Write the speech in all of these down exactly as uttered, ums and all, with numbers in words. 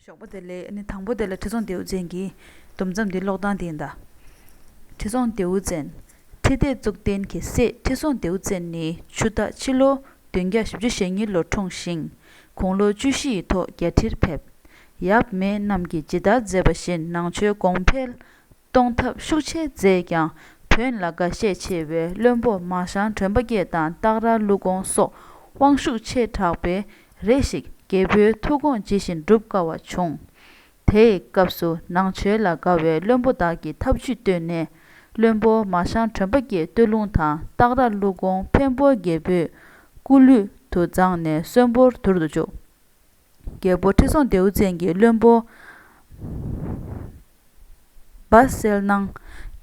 ཞོགས་པ་བདེ་ལེགས། ཨ་ནི་དང་པོ་དེ་ལ་ཁྲི་སྲོང་ལྡེའུ་བཙན་གྱི་སྡོམ་མཚམས་འདི་ཀློག་སྟངས་འདི་ཡིན་ད། ཁྲི་སྲོང་ལྡེའུ་བཙན། ཁྲི་སྡེ་གཙུག་བརྟན་གྱི་སྲས་ཁྲི་སྲོང་ལྡེའུ་བཙན་ནི་ཆུ་སྟག་ཕྱི་ལོ་བདུན་བརྒྱ་བཞི་བཅུ་ཞེ་གཉིས་ལོ་འཁྲུངས་ཤིང་། དགུང་ལོ་བཅུ་བཞི་ཡི་ཐོག་རྒྱལ་ཁྲིར་ཕེབས། ཡབ་མེས་རྣམས་ཀྱིས་ཇི་ལྟར་མཛད་པ་བཞིན་ནང་ཆོས་གོང་འཕེལ་གཏོང་ཐབས་ཤུགས་ཆེ་མཛད་ཀྱང་། བོན་ལ་དགའ་ཤས་ཆེ་བའི་བློན་པོ་མ་ཞང་དྲོན་པ་སྐྱེས་དང་སྟག་ར་ཀླུ་གོང་སོགས་དབང་ཤུགས་ཆེ་དྲགས་པས་རེ་ཞིག་རྒྱལ་པོའི་ཐུགས་དགོངས་ཇི་བཞིན་སྒྲུབ་དཀའ་བ་བྱུང་། དེའི་སྐབས་སུ་ནང་ཆོས་ལ་དགའ་བའི་བློན་པོ་དག་གིས་ཐབས་ཇུས་བཏོན་ནས། བློན་པོ་མ་ཞང་དྲོན་པ་སྐྱེས་སྟོད་ལུང་དང་སྟག་ར་ཀླུ་གོང་འཕན་པོ་རྒྱལ་པོའི་སྐུ་ལུས་དུ་བརྫངས་ནས་གསོན་པོར་དུར་དུ་བཅུག། རྒྱལ་པོ་ཁྲི་སྲོང་ལྡེའུ་བཙན་གྱིས་བློན་པོ་སྦ་གསལ་སྣང་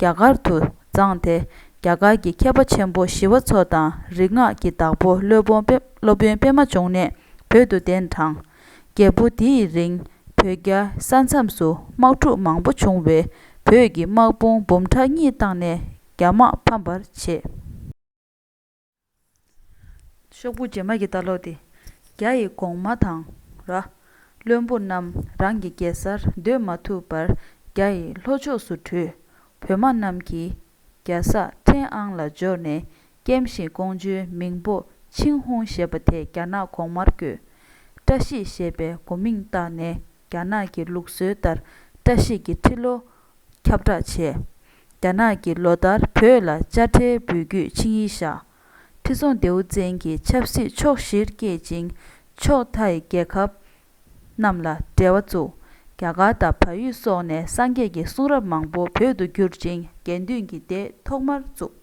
རྒྱ་གར་དུ་བརྫངས་ཏེ། རྒྱ་གར་གྱི་མཁས་པ་ཆེན་པོ་ཞི་བ་འཚོ་དང་རིག་སྔགས་ཀྱི་བདག་པོ་སློབ་དཔོན་པད་སློབ་དཔོན་པད་མ་འབྱུང་གནས་བོད་དུ་གདན་དྲངས། རྒྱལ་པོ་དེའི་རིང་བོད་རྒྱ་ས་མཚམས་སུ་དམག་འཁྲུག་མང་པོ་བྱུང་བས་བོད་ཀྱི་དམག་དཔུང་འབུམ་ཕྲག་གཉིས་བཏང་ནས་རྒྱ་དམག་ཕམ་པར་བྱས། ཤོག་བུ་རྗེས་མ་གི་ལྟ་ཀློག་དེ། རྒྱ་ཡི་གོང་མ་དང་ར། བློན་པོ་རྣམས་རང་གི་རྒྱལ་སར་སྡོད་མ་ཐུབ་པར་རྒྱ་ཡི་ལྷོ་ཕྱོགས་སུ་བྲོས། བོད་དམག་རྣམས་ཀྱིས་རྒྱ་བཟའ་ཁྲེན་ཨང་ལ་འབྱོར་ནས་སྐྱེམས་ཤིང་ཀོང་ཇོའི་མིང་པོ་ཆིང་ཧུང་ཞེས་པ་དེ་རྒྱ་ནག་གོང་མར་བསྐོས། བཀྲ་ཤིས་ཞེས་པའི་གོ་མིང་བཏགས་ནས་རྒྱ་ནག་གི་ལུགས་སྲོལ་ལྟར་བཀྲ་ཤིས་ཀྱི་ཁྲི་ལོ་ཁྱབ་བསྒྲགས་བྱས། རྒྱ་ནག་གིས་ལོ་ལྟར་བོད་ལ་དཔྱ་ཁྲལ་འབུལ་རྒྱུའི་ཆིངས་ཡིག་བཞག། ཁྲི་སྲོང་ལྡེའུ་བཙན་གྱི་ཆབ་སྲིད་ཕྱོགས་བཞིར་བསྐྱེད་ཅིང་ཕྱོགས་མཐའི་རྒྱལ་ཁབ་རྣམས་ལ་འབྲེལ་བ་བཙུགས། རྒྱ་གར་དང་བལ་ཡུལ་སོགས་ནས་སངས་རྒྱས་ཀྱི་གསུང་རབ་མང་པོ་བོད་དུ་བསྒྱུར་ཅིང་དགེ་འདུན་གྱི་སྡེ་ཐོག་མར་བཙུགས།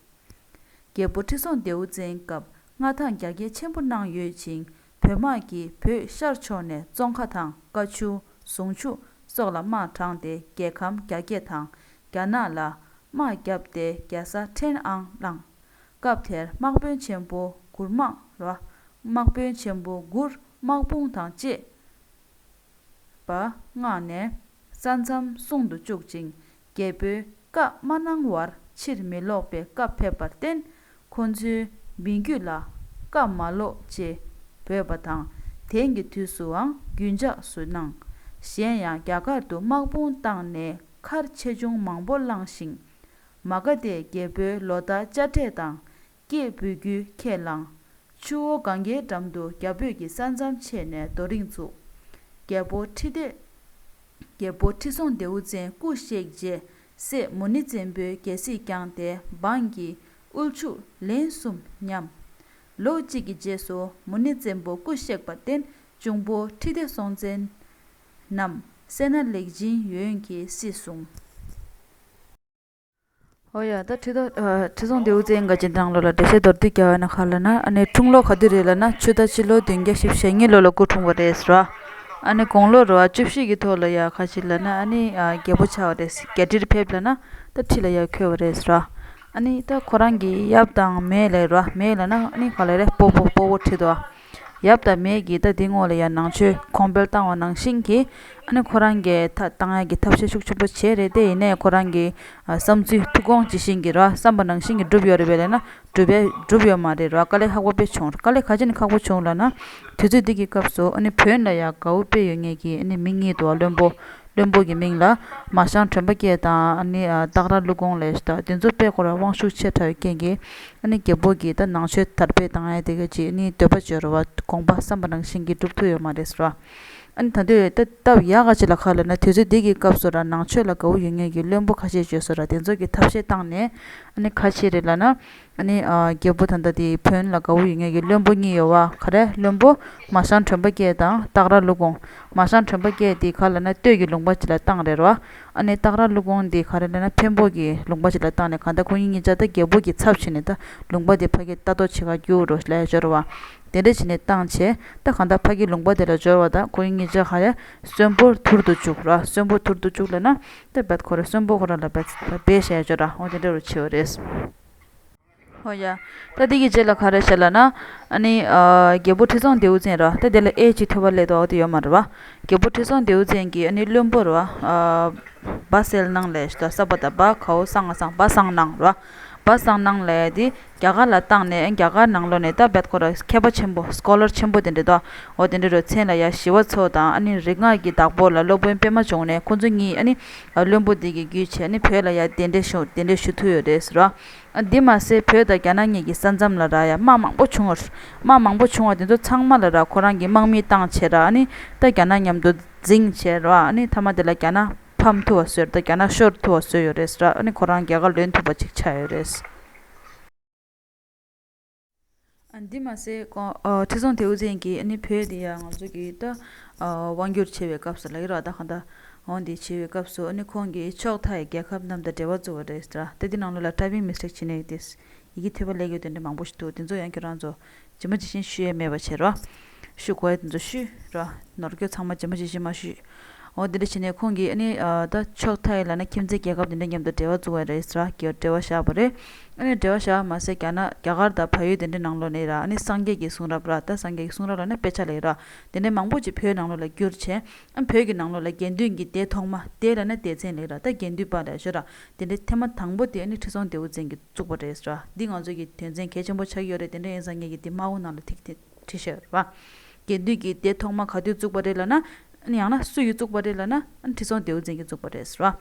རྒྱལ་པོ་ཁྲི་སྲོང་ལྡེའུ་བཙན་སྐབས་མངའ་ཐང་རྒྱ་སྐྱེད་ཆེན་པོ་གནང་ཡོད་ཅིང་། བོད་དམག་གིས་བོད་ཤར་ཕྱོགས་ནས་ཙོང་ཁ་དང་ཀ་ཆུ། ཟུང་ཆུ་སོགས་ལ་དམག་དྲངས་ཏེ་རྒྱལ་ཁམས་རྒྱ་སྐྱེད་དང་རྒྱ་ནག་ལ་དམག་བརྒྱབ་སྟེ་རྒྱ་བཟའ་ཁྲེན་ཨང་བླངས། སྐབས་དེར་དམག་དཔོན་ཆེན་པོ་གུར་དམག་ར། དམག་དཔོན་ཆེན་པོ་གུར་དམག་དཔུང་དང་བཅས་པ་མངགས་ནས་ས་མཚམས་སྲུང་དུ་བཅུག་ཅིང་། རྒྱལ་པོས་བཀའ་མ་གནང་བར་ཕྱིར་མི་ལོག་པའི་བཀའ་ཕེབས་པར་བརྟེན། ཁོ་ཚོའི་མི་རྒྱུད་ལ་བཀའ་མ་ལོག་ཅེས་འབོད་པ་དང་། དེང་གི་དུས་སུའང་རྒྱུན་འཇགས་སུ་གནང་། གཞན་ཡང་རྒྱ་གར་དུ་དམག་དཔུང་བཏང་ནས་མཁར་ཆེ་ཆུང་མང་པོ་བླངས་ཤིང་། མ་ག་དྷའི་རྒྱལ་པོའི་ལོ་ལྟར་དཔྱ་ཁྲལ་དང་། སྐྱེས་འབུལ་རྒྱུའི་ཁས་བླངས། ཆུ་བོ་གངྒཱའི་འགྲམ་དུ་རྒྱ་བོད་ཀྱི་ས་མཚམས་ཕྱེ་ནས་རྡོ་རིང་བཙུགས། རྒྱལ་པོ་ཁྲི་ལྡེ། རྒྱལ་པོ་ཁྲི་སྲོང་ལྡེའུ་བཙན་སྐུ་གཤེགས་རྗེས་སྲས་མུ་ནེ་བཙན་པོས་རྒྱལ་སྲིད་བསྐྱངས་ཏེ་འབངས་ཀྱིས་དབུལ་ཕྱུག་ལན་གསུམ་ཉམས། ལོ་གཅིག་གི་རྗེས་སུ་མུ་ནེ་བཙན་པོ་སྐུ་གཤེགས་པར་བརྟེན་གཅུང་པོ་ཁྲི་ལྡེ་སྲོང་བཙན་ནམ་སད་ན་ལེགས་སྦྱིན་ཡོན་གྱིས་སྲིད་བཟུང་། ཨོ་ཡ། ད་ཁྲི་ཐོ་ཨ་ཁྲི་སྲོང་ལྡེའུ་བཙན་གྱི་འཇིག་རྟེན་ནང་ལོགས་ལ་འགྲེལ་བཤད་མདོར་བསྡུས་རྒྱག་པ་ཡིན་ན་ག་རེ་ལབ་ན། ཨ་ནི་འཁྲུངས་ལོ་ག་དུས་རེད་ལབ་ན། ཆུ་སྟག་སྤྱི་ལོ་བདུན་བརྒྱ་བཞི་བཅུ་ཞེ་གཉིས་ལོ་ལ་སྐུ་འཁྲུངས་པ་རེད་ཟེར་བ། ཨ་ནི་དགུང་ལོ་རེད་བ་བཅུ་བཞི་གི་ཐོག་ལ་ཡ་ག་ཅིག་ལབ་ན། ཨ་ནི་ཨ་རྒྱལ་པོ་ཆགས་པ་རེད། རྒྱལ་ཁྲིར་ཕེབས་ལབ་ན་ད་ཁྲི་ལ་ཡ་འཁོད་པ་རེད་ཟེར་བ། ཨ་ནི་ད་ཁོ་རང་གི་ཡབ་དང་མེས་ལབ་རེད་བ། མེས་ལབ་ན་ཨ་ནི་ག་ལབ་རེད། སྤོ་བོ་སྤོ་བོ་ཁྲི་དོ། ཡབ་དང་མེས་ཀྱིས་ད་འདི་སྔོན་ལ་ཡང་ནང་ཆོས་གོང་འཕེལ་བཏང་བ་ནང་བཞིན་གྱི། ཨ་ནི་ཁོ་རང་གིས་ཐ་བཏང་ཡག་གི་ཐབས་ཤེས་ཤུགས་ཆེན་པོ་བྱས་རེད་དེ། ཡིན་ནའི་ཁོ་རང་གི་ཨ་བསམ་ཚུལ་ཐུགས་དགོངས་ཇི་བཞིན་གྱི་ར་བསམ་པ་ནང་བཞིན་གྱི་འགྲུབ་ཡོད་རེད་པས་ལབ་ན། འགྲུབ་པའི་འགྲུབ་ཡོད་མ་རེད་ར། དཀའ་ལས་ཁག་པོ་དཔེ་བྱུང་རེད། དཀའ་ལས་ག་ཅི་ནས་ཁག་པོ་བྱུང་ལབ་ན། དུས་ཚོད་འདི་གི་སྐབས་སུ་ཨ་ནི་བོན་ལ་ཡ་དགའ་བོ་དཔེ་ཡོད་མཁན་གྱི་ཨ་ནི་མི་གཉིས་འདུག་བ། བློན་པོ། བློན་པོ་གི་མིང་ལ་མ་ཞང་དྲོན་པ་སྐྱེས་དང་། ཨ་ནི་ཨ་སྟག་ར་ཀླུ་གོང་ལབ་ཤག་དེ་ཚོ་དཔེ་ཁོ་རང་དབང་ཤུགས་ཆེ་དྲགས་ཡོད་རྐྱེན་གྱིས། ཨ་ནི་རྒྱལ་པོ་གིས་ད་ནང་ཆོས་དར་སྤེལ་བཏང་ཡ་དེ་ག་ཅིག་ཨ་ནི་འདོད་པ་འབྱོར་བ་དགོངས་པ་བསམ་པ་ནང་བཞིན་གྱི་འགྲུབ་ཐུབ་ཡོད་མ་རེད་ཟེར་བ། ཨ་ནི་ད་དུས་ད་སྟབས་ཡག་ག་ཅིག་ལ་ག་ལབ་ན། དུས་ཚོད་འདི་གི་སྐབས་སུ་ར་ནང་ཆོས་ལ་དགའ་བོ་ཡོད་མཁན་གྱི་བློན་པོ་ཁ་ཤས་བྱོས་སོ་ར། དེ་ཚོ་གིས་ཐབས་ཤེས་བཏང་ནས་ཨ་ནི་ག་ཅིག་རེད་ལབ་ན། ཨ་ནི་ཨ་རྒྱལ་པོ་ད་ལྟ་དེ་བོན་ལ་དགའ་བོ་ཡོད་མཁན་གྱི་བློན་པོ་གཉིས་ཡོད་བ། ག་རེ། བློན་པོ་མ་ཞང་དྲོན་པ་སྐྱེས་དང་སྟག་ར་ཀླུ་གོང་། མ་ཞང་དྲོན་པ་སྐྱེས་དེ་ག་ལབ་ན་སྟོད་ཀྱི་ལུང་པ་ཅིག་ལ་བཏང་རེད་བ། ཨ་ནི་སྟག་ར་ཀླུ་གོང་དེ་ག་རེ་ལབ་ན་འཕན་པོ་གི་ལུང་པ་ཅིག་ལ་བཏང་ནས། གང་ལྟར་ཁོ་གཉིས་གཉིས་ཆ་ད་རྒྱལ་པོ་གི་ཚབ་བྱས་ནས་ད་ལུང་པ་དེ་ཕ་གི་ལྟ་རྟོག་བྱེད་ག་རྒྱུགས་རོགས་ལབ་ཡ་འབྱོར་བ། དེ་འདྲ་བྱས་ནས་བཏང་བྱས། ད་གང་ལྟར་ཕ་གི་ལུང་པ་དེ་ལ་འབྱོར་བ་ད་ཁོ་གཉིས་གཉིས་ཆ་ག་རེ་གསོན་པོར་ཐུར་དུ་བཅུག་ར། གསོན་པོ་ཐུར་དུ་བཅུག་ལབ་ན་ད་བད་ཁོ་ར་གསོན་པོ་ཁོ་ར་ལ་བད་བད་བྱས་ཡ་འབྱོར་ར། འོ་དེ་འདྲ་རུ་བྱས་པ་རེད། ཧོ་ཡ། ད་འདི་གི་རྗེས་ལ་ག་རེ་བྱས་ལབ་ན། ཨ་ནི་ཨ་རྒྱལ་པོ་ཁྲི་སྲོང་ལྡེའུ་བཙན་ར། ད་དེ་ལ་ཨེ་ཅིག་ཐོས་པ་ལས་ཏོག་དེ་ཡོད་མ་རེད་བ། རྒྱལ་པོ་ཁྲི་སྲོང་ལྡེའུ་བཙན་གྱི་ཨ་ནི་བློན་པོ་ར་བ། ཨ་སྦ་གསལ་སྣང་ལབ་ཤག་ས་པ་ད་སྦ་གའོ་ས་ང་སང་སྦ་གསལ་སྣང་ར། པ་སངས་ནང་ལ་ཡ་དེ་རྒྱ་གར་ལ་བཏང་ནས་རྒྱ་གར་ནང་ལོགས་ནས་ད་བེད་ཁོ་ར་མཁས་པ་ཆེན་པོ་སྐོ་ལར་ཆེན་པོ་དེ་འདྲ་དོ། འོ་དེ་འདྲ་རུ་མཚན་ལ་ཡ་ཞི་བ་འཚོ་དང་ཨ་ནི་རིག་སྔགས་ཀྱི་བདག་པོ་ལ་སློབ་དཔོན་པད་མ་འབྱུང་གནས་ཁོ་ཚོ་གཉིས་ཨ་ནི་བློན་པོ་དེ་གི་བརྒྱུད་བྱས་ཨ་ནི་བོད་ལ་ཡ་གདན་འདྲེན་ཞུ་གདན་འདྲེན་ཞུ་ཐུབ་ཡོད་རེད་ཟེར་རོ། ཨ་འདི་མ་ཟད་བོད་དང་རྒྱ་ནག་གཉིས་ཀྱི་ས་མཚམས་ལ་ར་ཡ་དམག་མང་པོ་བྱུང་བ་རེད། དམག་མང་པོ་བྱུང་བ་དེ་ཚོ་ཚང་མ་ལ་ར་ཁོ་རང་གི་དམག་མི་བཏང་བྱས་ར་ཨ་ནི་ད་རྒྱ་ནག་མཉམ་དུ་འཛིང་བྱས་ར་ཨ་ནི་མཐའ་མ་དེ་ལ་རྒྱ་ནག་ཕམ་ཐུབ་པ་བཟོས་རེད། ད་རྒྱ་ནག་ཤོར་ཐུབ་པ་བཟོས་ཡོད་རེད་ཟེར་ར་ཨ་ནི་ཁོ་རང་རྒྱ་གར་ལོན་ཐུབ་པ་ཅིག་ཆགས་ཡོད་རེད། ཨ་འདི་མ་ཟད་ཁོང་ཨ་ཁྲི་སྲོང་ལྡེའུ་བཙན་གྱིས་ཨ་ནི་བོད་འདི་ཡ་ང་ཚོ་གི་ད་ཨ་དབང་བསྒྱུར་བྱེད་པའི་སྐབས་སུ་ལ་ཡོད་ར་ད་གང་ད་འོང་འདི་བྱེད་པའི་སྐབས་སུ་ཨ་ནི་ཁོང་གིས་ཕྱོགས་མཐའ་ཡི་རྒྱལ་ཁབ་རྣམས་དང་འབྲེལ་བ་བཙུགས་པ་རེད་ཟེར་ར། ད་འདི་ནང་ལོགས་ལ་ཊའི་པིང་མི་སི་ཊེག་བྱེད་ནས་ཡོད་དེ། ཡི་གེ་འཐུས་པ་ལེགས་ཡོད་དེ་འདྲ་མང་པོ་ཞིག་འདུག་དེ་ཚོ་ཡང་ཁྱོད་རང་ཚོ་ཇི་མ་ཇི་བཞིན་ཞུ་ཡས་མེད་པ་བྱེད་རོགས། ཞུ་དགོས་ཡས་དེ་ཚོ་ཞུ་རོགས། ནོར་སྐྱོ་ཚང་མ་ཇི་མ་ཇི་བཞིན་མ་ཞུ། འོ་དེ་འདྲ་བྱས་ནས་ཁོང་གིས་ཨ་ནི་ཨ་ད་ཕྱོགས་མཐའ་ཡི་ལ་ན་ཁྱིམ་མཚེས་རྒྱལ་ཁབ་དེ་འདྲ་མཉམ་དུ་འབྲེལ་བ་བཙུགས་པ་རེད་ཟེར་ར་གི་འབྲེལ་བ་བཞག་པ་རེད། ཨ་ནི་འབྲེལ་བ་བཞག་པ་མ་ཟད་རྒྱ་ནག་རྒྱ་གར་དང་བལ་ཡུལ་དེ་འདྲ་ནང་ལོགས་ནས་ར་ཨ་ནི་སངས་རྒྱས་ཀྱི་གསུང་རབ་ར་ད་སངས་རྒྱས་ཀྱི་གསུང་རབ་ལ་ན་དཔེ་ཆ་ལས་ར་དེ་འདྲ་མང་པོ་ཅིག་བོད་ནང་ལོགས་ལ་བསྒྱུར་བྱས། ཨ་བོད་ཀྱི་ནང་ལོགས་ལ་དགེ་འདུན་གྱི་སྡེ་ཐོག་མ་སྡེ་ལ་ན་སྡེ་ཚན་ལས་ར་ད་དགེ་འདུན་པ་ལ་ཞོ་ར་དེ་འདྲའི་ཐེངས་མ་དང་པོ་དེ་ཨ་ནི་ཁྲི་སྲོང་ལྡེའུ་བཙན་གྱིས་བཙུགས་པ་རེད་ཟེར་བ། འདི་ང་ཚོ་གི་དོན་ཚན་གལ་ཆེན་པོ་ཆགས་ཀྱི་ཡོད་རེད། དེ་འདྲ་ཡིན་ཙང་ངས་ཀྱི་འདི་མ་འོངས་ནང་ལ་ཐིག་ཐིག་བྲིས་བཞག་ཡོད་རེད་བ། དགེ་འདུན་གྱི་སྡེ་ཐོག་མ་ག་དུས་བཙུགས་པ་རེད་ལབ་ན། ཨ་ནི་ཡང་ན་སུ་ཡིས་བཙུགས་པ་རེད་ལབ་ན། ཨ་ནི་ཁྲི་སྲོང་ལྡེའུ་བཙན་གྱིས་བཙུགས་པ་རེད་ཟེར་བ།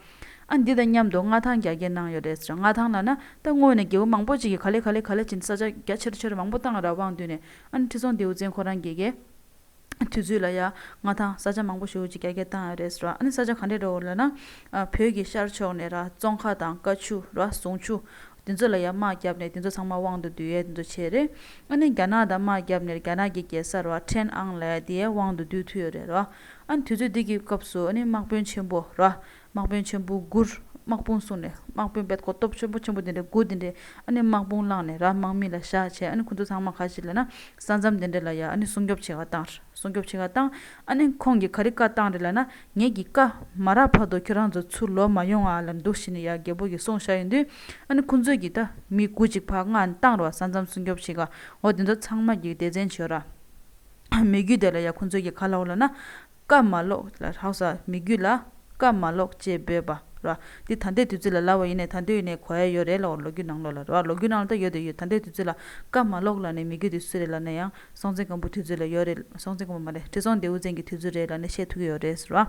ཨ་ནི་འདི་དང་མཉམ་དུ་མངའ་ཐང་རྒྱ་སྐྱེད་གནང་ཡོད་རེད་ཟེར། མངའ་ཐང་ལབ་ན་ད་སྔོན་ནས་རྒྱལ་པོ་མང་པོ་ཅིག་གིས་ག་ལེ་ག་ལེ་ག་ལེ་བྱས་ནས་ས་ཆ་རྒྱ་ཆེར་ཆེར་མང་པོ་བཏང་ར་དབང་བསྡུས་ནས། ཨ་ནི་ཁྲི་སྲོང་ལྡེའུ་བཙན་ཁོ་རང་གིས་གི་དུས་ཚོད་ལ་ཡ་མངའ་ཐང་ས་ཆ་མང་པོ་ཞེ་པོ་ཅིག་རྒྱ་སྐྱེད་བཏང་ཡོད་རེད་ཟེར་བ། ཨ་ནི་ས་ཆ་ག་འདྲས་འདྲ་བོ་ལབ་ན། ཨ་བོད་ཀྱི་ཤར་ཕྱོགས་ནས་ར་ཙོང་ཁ་དང་ཀ་ཆུ་ར་ཟུང་ཆུ་དེ་ཚོ་ལ་ཡ་དམག་བརྒྱབ་ནས་དེ་ཚོ་ཚང་མ་དབང་དུ་བསྡུ་ཡས་དེ་ཚོ་བྱས་རེད། ཨ་ནི་རྒྱ་ནག་དང་དམག་བརྒྱབ་ནས་རྒྱ་ནག་གི་རྒྱལ་ས་ར་ཁྲེན་ཨང་ལབ་ཡ་དེ་ཡ་དབང་དུ་བསྡུ་ཐུབ་ཡོད་རེད་ར། ཨ་ནི་དུས་ཚོད་འདི་གི་སྐབས་སུ་ཨ་ནི་དམག་དཔོན་ཆེན་པོ་ར། དམག་དཔོན་ཆེན་པོ་དགུ། དམག་དཔུང་བཟུང་ནས་དམག་དཔོན་བེད་ཁོ་སྟོབས་ཆེན་པོ་ཆེན་པོ་དེ་འདྲ་དགུ་དེ་འདྲ་ཨ་ནི་དམག་དཔུང་བླངས་ནས་ར་དམག་མི་ལ་བཞག་བྱས། ཨ་ནི་ཁོ་ཚོ་ཚང་མ་ག་ཅི་ལབ་ན་ས་མཚམས་དེ་འདྲ་ལ་ཡ་ཨ་ནི་སྲུང་སྐྱོབ་བྱེད་ག་བཏང་། སྲུང་སྐྱོབ་བྱེད་ག་བཏང་། ཨ་ནི་ཁོང་གིས་ག་རེ་བཀའ་བཏང་རེད་ལབ་ན། ངེད་ཀྱི་བཀའ་མ་རག་བར་དུ་ཁྱོད་རང་ཚོ་ཚུར་ལོག་མ་ཡོང་ཨ་ལབ་འདུག་བྱས་ནས་ཡ་རྒྱལ་པོ་གིས་གསུངས་བཞག་ཡོང་དུས། ཨ་ནི་ཁོ་ཚོས་ཀྱིས་ད་མི་དགུ་ཅིག་ཕར་མངགས་བཏང་རོགས། ས་མཚམས་སྲུང་སྐྱོབ་བྱེད་ག། འོ་དེ་ཚོ་ཚང་མ་གིས་སྡེ་ཚན་བྱོས་ར། མི་རྒྱུད་དེ་ལ་ཡ་ཁོ་ཚོས་ཀྱིས་ག་ལབ་ལབ་ན། བཀའ་མ་ལོག་ལ་ཧ་གོ་སོང་། མི་རྒྱུད་ལ་བཀའ་མ་ལོག་ཅེས་འབོད་པ་ར། འདི་ད་ལྟའི་དུས་ཚོད་ལ་ལབ་པ་ཡིན་ནའི་ད་དུང་ཡིན་ནའི་གོ་ཡ་ཡོད་རེད་ལ། འོ་ལོ་རྒྱུས་ནང་ལོགས་ལ་ར། ལོ་རྒྱུས་ནང་ལ་ད་ཡོད་དེ་ཡོད། ད་ལྟའི་དུས་ཚོད་ལ་བཀའ་མ་ལོག་ལབ་ནས་མི་རྒྱུད་དེ་སུ་རེད་ལབ་ན་ཡང་སྲོང་བཙན་སྒམ་པོའི་དུས་ཚོད་ལ་ཡོད་རེད། སྲོང་བཙན་སྒམ་པོ་མ་རེད། ཁྲི་སྲོང་ལྡེའུ་བཙན་གྱི་དུས་ཚོད་རེད་ལབ་ནས་བཤད་ཐུབ་ཀྱི་ཡོད་རེད་ཟེར་བ།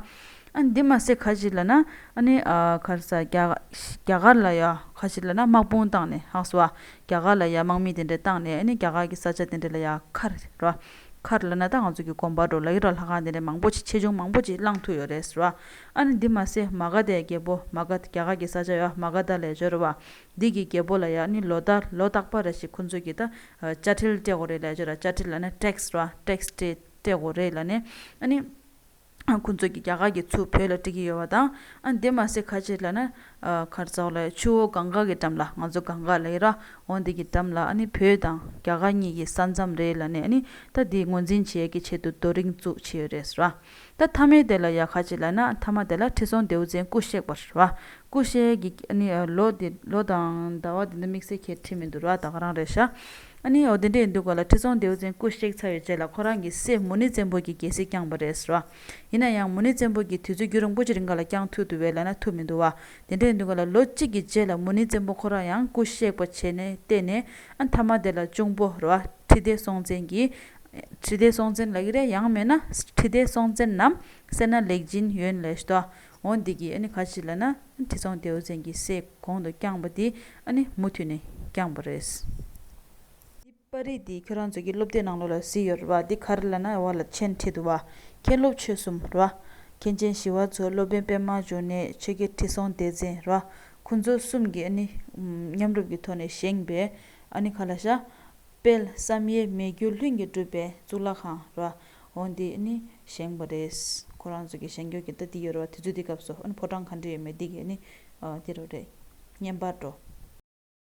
ཨ་འདི་མ་ཟད་ག་ཅི་ལབ་ན། ཨ་ནི་ཨ་ག་རེ་ཟ། རྒྱ་རྒྱ་གར་ལ་ཡ་ག་ཅི་ལབ་ན་དམག་དཔུང་བཏང་ནས་ཧ་གོ་སོང་། རྒྱ་གར་ལ་ཡ་དམག་མི་དེ་འདྲ་བཏང་ནས། ཨ་ནི་རྒྱ་གར་གྱི་ས་ཆ་དེ་འདྲ་ལ་ཡ་མཁར་ར། མཁར་ལབ་ན་ད་ང་ཚོ་གི་དགོན་པ་འདྲ་ལ་ཡོད་ར། ལྷ་ཁང་དེ་འདྲ་མང་པོ་ཅིག་ཆེ་ཆུང་མང་པོ་ཅིག་བསླང་ཐུབ་ཡོད་རེད་ཟེར་བ། ཨ་ནི་འདི་མ་ཟད་མ་ག་དྷའི་རྒྱལ་པོ། མ་ག་རྒྱ་གར་གྱི་ས་ཆ་ཡ་མ་ག་དྷ་ལབ་ཡ་ཡོད་རེད་བ། འདི་གི་རྒྱལ་པོ་ལ་ཡ་ཨ་ནི་ལོ་ལྟར་ལོ་རྟག་པ་རེ་བཞིན་ཁོ་ཚོས་ཀྱིས་ད་ཨ་དཔྱ་ཁྲལ་སྤྲད་དགོས་རེད་ལབ་ཡ་ཡོད་ར། དཔྱ་ཁྲལ་ལབ་ན་ཊེག་སི་ར། ཊེག་སི་སྤྲད་སྤྲད་དགོས་རེད་ལབ་ནས། ཨ་ནི་ཁོ་ཚོས་ཀྱིས་རྒྱ་གར་གྱི་ཚུར་བོད་ལ་སྤྲད་ཀྱི་ཡོད་པ་དང་། ཨ་འདི་མ་ཟད་ག་ཅི་ལབ་ན། ཨ་ག་རེ་ཟ་ལབ་ཡ། ཆུ་བོ་གངྒཱ་གི་འགྲམ་ལ། ང་ཚོ་གངྒཱ་ལབ་ཡ་ར། འོ་འདི་གི་འགྲམ་ལ་ཨ་ནི་བོད་དང་རྒྱ་གར་གཉིས་ཀྱི་ས་མཚམས་རེད་ལབ་ནས། ཨ་ནི་ད་འདི་ངོས་འཛིན་བྱེད་ཡས་ཀྱི་ཆེད་དུ་རྡོ་རིང་བཙུགས་བྱས་ཡོད་རེད་ཟེར་བ། ད་མཐའ་མའི་དེ་ལ་ཡ་ག་ཅི་ལབ་ན། མཐའ་མ་དེ་ལ་ཁྲི་སྲོང་ལྡེའུ་བཙན་སྐུ་གཤེགས་པ་རེད་བ། སྐུ་གཤེགས་ཀྱི་ཨ་ནི་ལོ་དེ་ལོ་དང་ཟླ་བ་དེ་ཚོ་དམིགས་བསལ་ཁྱེད་བྲིས་མི་འདུག་ར། ད་ག་རང་རེད་ཤག་ཨ་ནི་འོ་དེ་འདྲ་ཡིན་དུས་ག་ལ་ཁྲི་སྲོང་ལྡེའུ་བཙན་སྐུ་གཤེགས་ཚར་བའི་རྗེས་ལ་ཁོ་རང་གི་སྲས་མུ་ནེ་བཙན་པོ་གིས་རྒྱལ་སྲིད་བསྐྱངས་པ་རེད་ཟེར་བ། ཡིན་ན་ཡང་མུ་ནེ་བཙན་པོ་གིས་དུས་ཚོད་རྒྱུན་རིང་པོ་ཅིག་རིང་ག་ལ་བསྐྱངས་ཐུབ་འདུག་བས་ལབ་ན་ཐུབ་མི་འདུག་བ། དེ་འདྲ་ཡིན་དུས་ག་ལ་ལོ་གཅིག་གི་རྗེས་ལ་མུ་ནེ་བཙན་པོ་ཁོ་རང་ཡང་སྐུ་གཤེགས་པ་བྱས་ནས་བལྟས་ནས། ཨ་མཐའ་མ་དེ་ལ་གཅུང་པོ་རེད་བ། ཁྲི་ལྡེ་སྲོང་བཙན་གྱིས། ཁྲི་ལྡེ་སྲོང་བཙན་ལབ་ཀྱི་རེད། ཡང་མིན་ན་ཁྲི་ལྡེ་སྲོང་བཙན་ནམ་སད་ན་ལེགས་སྦྱིན་ཡོན་ལབ་ཤག་འོ་འདི་གིས་ཨ་ནི་ག་ཅི་ལབ་ན། ཁྲི་སྲོང་ལྡེའུ་བཙན་གྱི་སྲས་གོང་དུ་བསྐྱངས་པ་དེ་ཨ་ནི་མུ་མཐུད་ནས་བསྐྱངས་པ་རེད། འདི་པར་རིས་འདི་ཁྱོད་རང་ཚོ་གི་སློབ་དེབ་ནང་ལོགས་ལ་གཟིགས་ཡོད་རེད་བ། འདི་ག་རེ་ལབ་ན། འོག་ལ་མཆན་བྲིས་འདུག་བ། མཁན་སློབ་ཆོས་གསུམ་རེད་བ། མཁན་ཆེན་ཞི་བ་འཚོ། སློབ་དཔོན་པད་མ་འབྱུང་གནས། ཆོས་རྒྱལ་ཁྲི་སྲོང་ལྡེ་བཙན་རེད་བ། ཁོང་ཚོ་གསུམ་གྱིས་ཨ་ནི་མཉམ་རུབ་ཀྱི་ཐོག་ནས་བཞེངས་པའི་ཨ་ནི་ག་ལབ་ཤག་དཔལ་བསམ་ཡས་མི་འགྱུར་ལྷུན་གྱིས་གྲུབ་པའི་གཙུག་ལག་ཁང་རེད་བ། འོ་འདི་ནི་བཞེངས་པ་རེད། ཁོ་རང་ཚོ་གི་བཞེངས་རྒྱུ་གི་ད་འདི་ཡོད་རེད་བ། དུས་ཚོད་འདི་སྐབས་སུ་ཨ་ནི་ཕོ་བྲང་ག་འདྲ་ཡོད་མེད་འདི་གི་ནི་ཨ་འདི་རུ་རེད། བརྙན་པར་འགྲོ།